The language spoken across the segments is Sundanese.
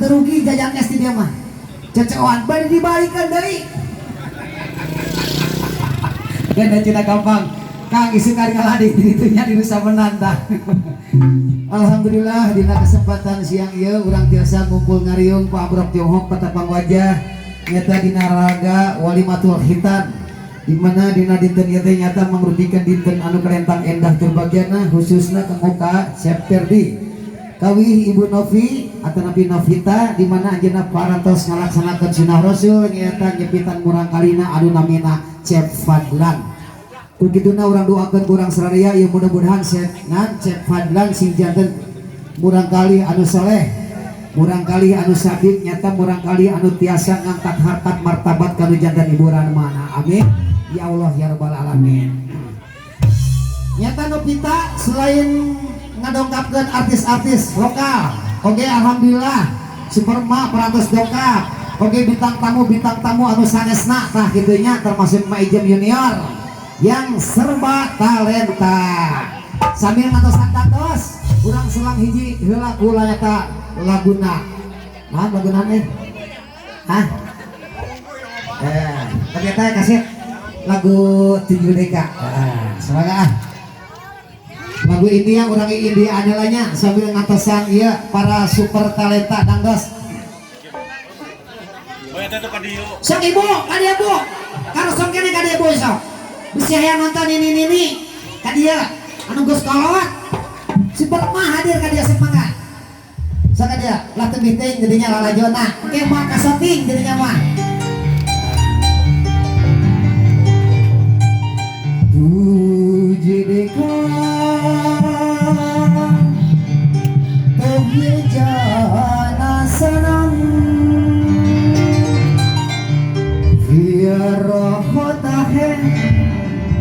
teu rugi jajan es di dieu mah. Ceceoan bari dibalikan deui. Ganda cina gampang. Kang isi kari ngaladi di nya di nusa menang tah. Alhamdulillah dina kesempatan siang ieu urang tiasa ngumpul ngariung ku Abrok Tionghoa patapang wajah nyata dina raga walimatul khitan di mana dina dinten ieu teh nyata mangrupikan dinten anu kalentang endah tur bagianna khususna kanggo ka Septerdi kawih Ibu Novi atau Nabi Novita di mana anjeunna parantos ngalaksanakeun sunah Rasul nyata nyepitan murang kalina anu namina Cep Fadlan. Ku kituna urang doakeun ku urang sararea ieu mudah-mudahan Cep Fadlan sing janten murang kali anu soleh, murang kali anu sabit nyata murang kali anu tiasa ngangkat harkat martabat kanu janten hiburan mana. Amin ya Allah ya rabbal alamin. Nyata Novita selain ngadongkapkeun artis-artis lokal, oke alhamdulillah Superma parantos dongkap, oke bintang tamu anu sanesna tah kitu nya termasuk Ma Ijem Junior yang serba talenta. Sambil ngantosan dados urang selang hiji heula kula nyata laguna. Naon laguna teh? Hah? Ternyata kasih lagu 7 deka. Semoga ah. Lagu India urang India andalannya sambil ngantosan ieu para super talenta dangdos. Sok ibu, ka dieu bu. Karosong kene ka dieu bu sok. Bisi hayang nonton ini ka dieu anu geus kolot. Super mah hadir ka dieu semangat. Sok ka dieu lah teu teuing jadinya lalajona. Ke mah kasoting jadinya mah. Tujhe dekha to ye jana sanam फिर होता है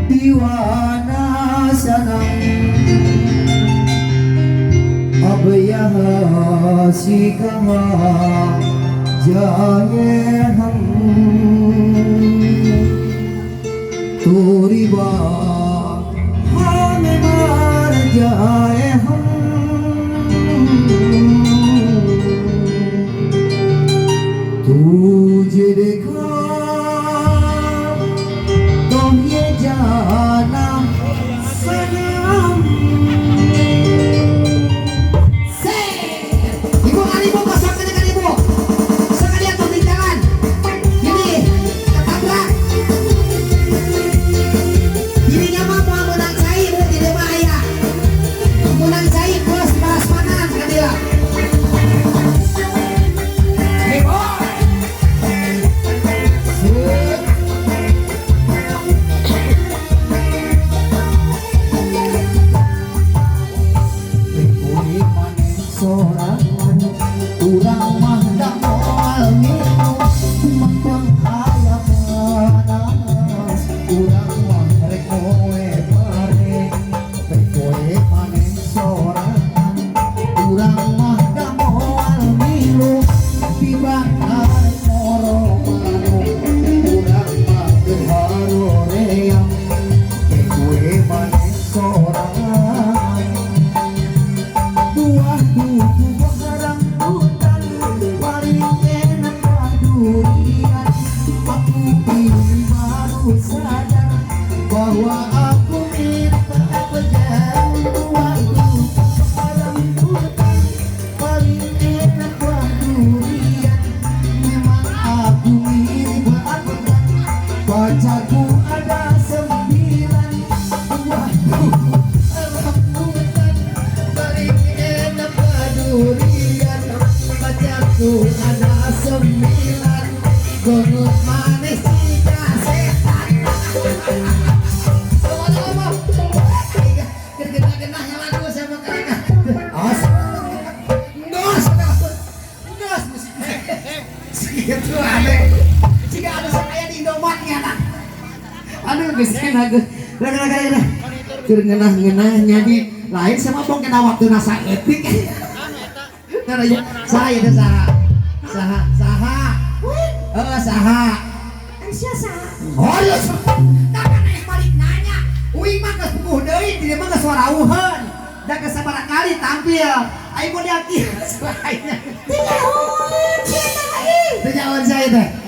दीवाना सनम अब यह कहाँ जाए हम तोरी बाहों में मार जाए हम तुझे देखा तो ये जाना सनम। Ibu kan ibu kosong kan ibu sekalian tuh di jalan ini ketabrak dirinya mah mau menang cai bu tidak mah ayah menang cai bos balas panan kan dia. Hey boy. Sorangan urang mah da moal minum mangpang hayang panas urang mah rek moe pare kowe maneh sorangan urang mah da moal minum tibang arek moro manuk urang mah keur haroream kowe maneh sorangan buah duku buah rambutan paling enak buah durian. Aku ini baru sadar bahwa aku minta pegang buah duku buah rambutan paling enak buah durian. Memang aku mirip Afgan, pacarku ada 9. Buah duku rambutan paling enak buah durian, pacarku ada 9. Gonut manis tiga setan. Kena-kenanya lagu sama kakak. Os, nos, nos, segitu aneh. Jika ada saya di Indomaretnya nah. Aduh, geus kena geus. Keur ngeunah-ngeunahnya di lain sama bong kena waktu nasa etik. Karena ya, saha itu saha. Saha, saha. Saha. Aisyah saha. Oh, iya. Takkan aya balik nanya. Uing mah geus puguh deui, di dieu mah geus warauheun. Da geus sabaraha kali tampil. Aing model kieu suaranya. Tinggal. Lawan saya teh.